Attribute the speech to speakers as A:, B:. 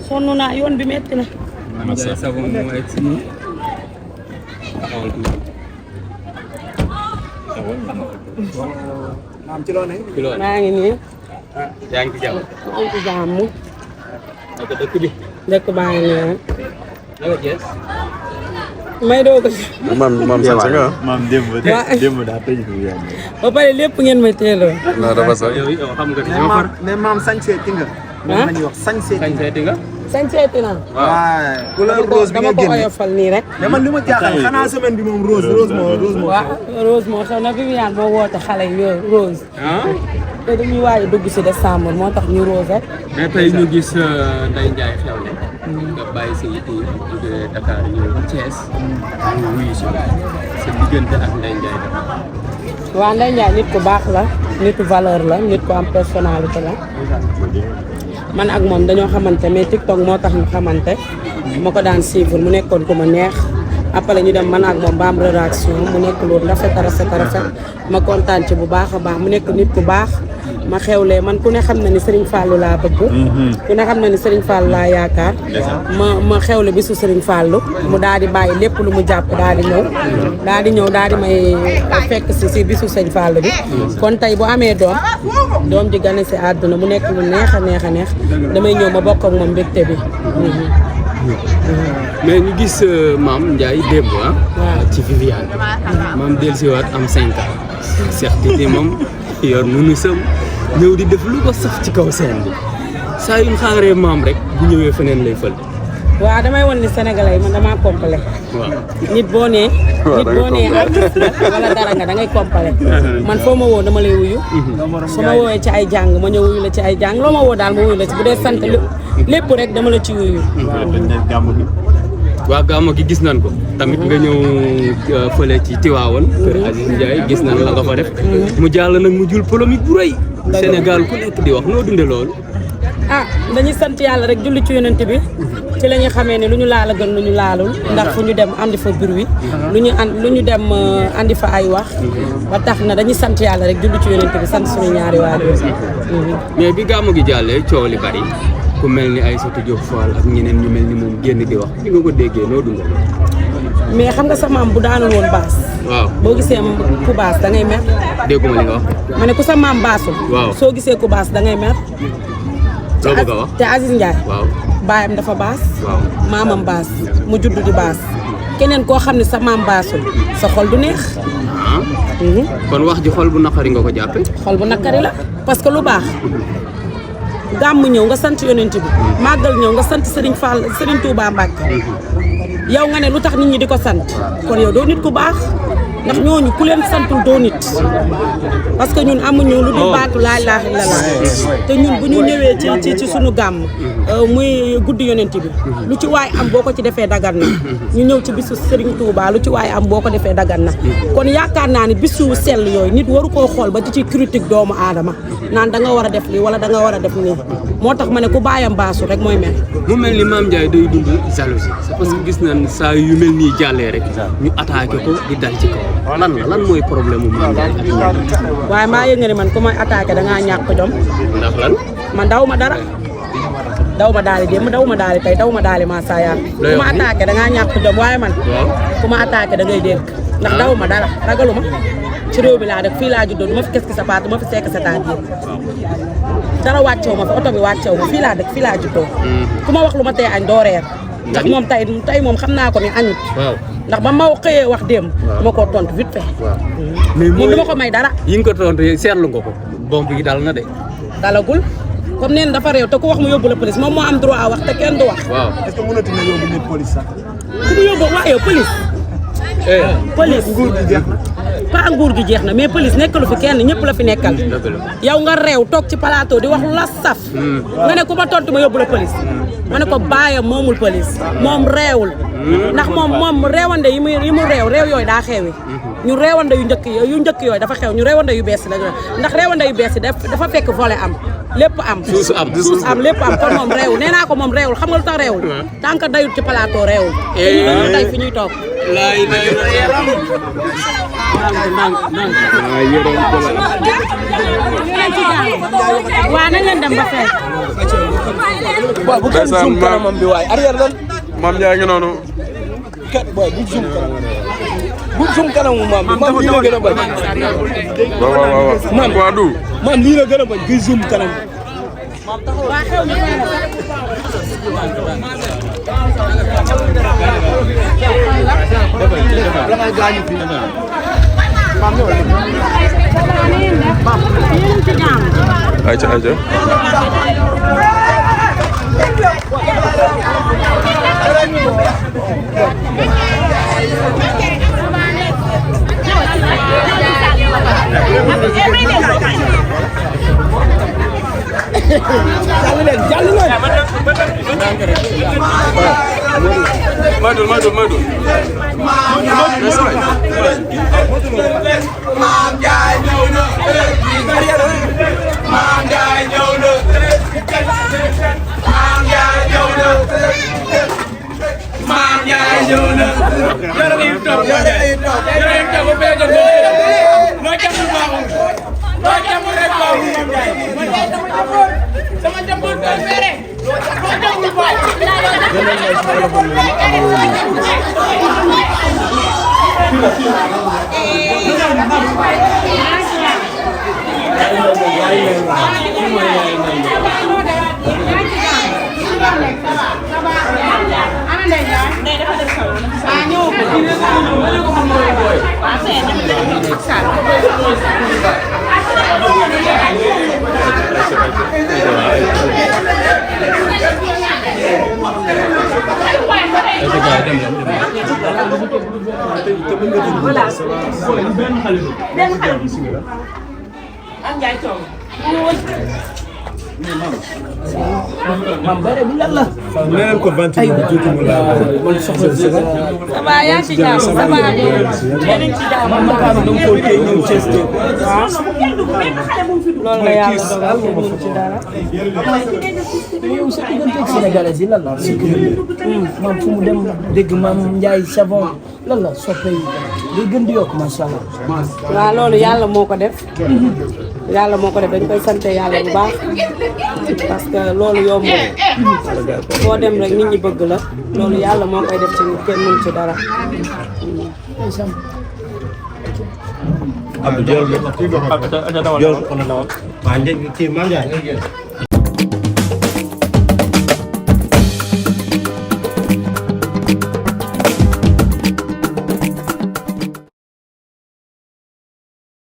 A: sonn naa yoon bi metti na. maa ngi nii.
B: yaa ngi ci jàmm.
A: maa ngi ci jàmm.
B: naka dëkk bi.
A: dëkk baa ngi nii.
B: naka Thiès.
A: may doo ko.
C: maam sant nga.
D: maam démb daa tëj fi
A: ba pare lépp ngeen may teeloo.
C: non dafa sax.
B: yow xam nga ñoo far.
D: mais maam sañseeti nga. moom la ñuy wax sañseeti
B: nga.
A: sañ seeti naa.
D: waaw couleur rose bi nga
A: dama ko
D: génne.
A: oyofal nii rek.
D: mais man li ma jaaxal xanaa semaine bi moom rose moo.
A: waaw Rose moo xew na Viviane moo woote xale yi Rose. te dañuy waaj a dugg si décembre moo tax ñu Rose rek.
B: mais tey ñu gis Ndeye Ndiaye xew ne nga bàyyi sa yitte yi jóge Dakar ñëw Thiès ñu wuyu si sa diggante ak Ndeye Ndiaye def.
A: waaw Ndeye Ndiaye nit ku baax la nit ku valeur la nit ku am personnalité la. man ak moom dañoo xamante mais TikTok moo tax ñu xamante. ma ko daan suivre mu nekkoon ku ma neex. après ñu dem man ak moom ba am relation mu nekk loolu rafet ma kontaan ci bu baax a baax mu nekk nit ku baax ma xewlee man ku ne xam na ni Serigne Fallou laa bëgg. ku ne xam na ni Serigne Fallou laa yaakaar. ma xewle bisu Serigne Fallou mu daal di bàyyi lépp lu mu jàpp daal di ñëw daal di may fekk si bisu Serigne Fallou bi. kon tey bu amee doom ji gane si àdduna mu nekk lu neex a neex damay ñëw ma bokk ak moom mbégte bi.
B: mais ñu gis maam Ndiaye démb ci Viviane maam dellusiwaat am 5 ans Cheikh Titi moom yor nu sam ñëw di def lu ko saf ci kaw scène bi saa yu ñu xaaree maam rek bu ñëwee feneen lay fël.
A: waaw damay won ni sénégalais yi man damaa complet.
B: waaw
A: nit boo nee artiste la wala dara nga da ngay complet. man foo ma woo dama lay wuyu. su ma woowee ci ay jàng ma ñëw wuyu la ci ay jàng loo ma woo daal ma wuyu la ci bu dee sant lépp rek dama la ci wuyu.
B: waa gàmmu gi gis nañ ko tamit nga ñëw fële ci Tiwaawan kër Aziz Ndiaye gis nañ la nga fa def mu jàll nag mu jul polémique bu rëy Sénégal ku nekk di wax noo dunde loolu
A: dañuy sant yàlla rek julli ci yonent bi ci la ñuy xamee ne lu ñu laal a gën lu ñu laalul ndax fu ñu dem andi fa bruit lu ñu dem andi fa ay wax ba tax na dañuy sant yàlla rek julli ci yonent bi sant suñu ñaari waajur.
B: mais bi gàmmu gi jàllee coow li bari ku mel ni Aïssatou Diop Fall ak ñeneen ñu mel ni moom génn di wax bi nga ko déggee noo dundal.
A: mais xam nga sa maam bu daanul woon baas.
B: waaw
A: boo gisee ku baas da ngay mer.
B: dégguma li nga wax.
A: ma ne ku sa maam baasul.
B: waaw
A: soo gisee ku baas da ngay mer.
B: loo bëgg a wax
A: te Aziz Ndiaye.
B: waaw
A: baayam dafa baas.
B: waaw
A: maamam baas mu judd di baas. keneen koo xam ne sa maam baasul sa xol du neex.
B: kon wax ji xol bu naqari nga ko jàppe.
A: xol bu naqari la parce que lu baax. gàmm ñëw nga sant yonent bi màggal ñëw nga sant Serigne Fall Serigne Touba Mbacke yow nga ne lu tax nit ñi di ko sant kon yow doo nit ku baax ndax ñooñu ku leen santul doo nit parce que ñun amuñu lu dul baatu laa ilaaha illallaah te ñun bu ñu ñëwee ci suñu gàmm muy guddi yonent bi lu ci waay am boo ko ci defee dagan na ñu ñëw ci bisu Serigne Touba lu ci waay am boo ko defee dagan na kon yaakaar naa ni bisu sell yooyu nit waru koo xool ba di ci critique doomu aadama naan da nga war a def lii wala da nga war a def nii moo tax ma ne ku bàyyam baasu rek mooy mel.
B: mu mel ni Mame Ndiaye day dund jalousie c'est parce que gis nañ saa yu mel nii jàllee rek ñu attaqué ko di dal ci kaw lan mooy problème mu Mame Ndiaye ak ñoom.
A: waaye maa yëg nga ni man ku may attaqué da ngaa ñàkk jom.
B: ndax lan.
A: man daw ma dara daw ma daali démb daw ma daali tey daw ma daali maa saa yaatu. ku ma attaqué da ngaa ñàkk jom waaye man.
B: waaw
A: ku ma attaqué da ngay dégg. ndax daw ma dara ragalu ma ci réew mi laa def fii laa juddoo du ma fi kes ki sa paat du ma fi sekk sa taat yëpp dara wàccew ma fi oto bi wàccew ma fii laa dëkk fii laa juddoo ku ma wax lu ma tee añ doo reer ndax moom tey moom xam naa ko ni añut ndax ba ma xëyee wax démb dama koo tontu vite fait
B: mais
A: moom du ma ko may dara
B: yi nga ko tontu seetlu nga ko bomb yi dal na de
A: dalagul comme neen dafa réew te ku wax mu yóbbu la police moom moo am droit a wax te kenn du wax
B: waaw
D: est-ce que mënati na yóbbu nit police sax
A: ku mu yóbbu waa yow police police
D: nguur gi jeex na
A: pas nguur gi jeex na mais police nekkalu fi kenn ñëpp la fi nekkal yow nga réew toog ci plateau di wax lu la saf nga ne ku ma tontu ma yóbbu la police ma ne ko baayam moomul police moom réewul ndax moom réewande yi mu réew yooyu daa xewi ñu réewande yu njëkk yooyu dafa xew ñu réewande yu bees la ndax réewande yu bees yi dafa fekk volet am lépp am. suus am lépp am kon moom réewul nee naa ko moom réewul xam nga lu tax réewul. tant que dayut ci plateau réewul. te ñu dañoo day fi ñuy toog. waaw nañ leen dem ba fekk.
D: waaw bu kenn zoom kanamam bi waaye arrière lan.
C: Mame Ndiaye ngi noonu.
D: kat booy bu zoom kanamam. bu zoom kanamu maam bi maam lii la gën a bañ.
C: waaw.
D: maam
C: waa du.
D: maam lii la gën a bañ kuy zoom kanam.
A: waa xew mi fay na sax.
C: ayca.
B: Madul.
D: maam bëre bi lan la. nee nañ ko ventile bi tuuti mu laal. man soxla si la.
A: ça va yaa ngi ci jàmm ça va yéen a ngi ci jàmm.
D: man maa ngi koy kii ñëw Thiès de.
A: waaw loolu la yàlla dogal te mënu ci dara.
E: yow sa diggante ak Sénégalais yi lan la sécurité maam fu mu dem dégg maam Ndiaye savon lan la soppe yi day gën di yokk macha allah.
A: waaw loolu yàlla moo ko def. yàlla moo ko def dañ koy sante yàlla bu baax parce que loolu yombul boo dem rek nit ñi bëgg la loolu yàlla moo koy def ci nit kenn mën ci dara.
F: Abdou Diol. Abdou Diol. Diol. Maa ngi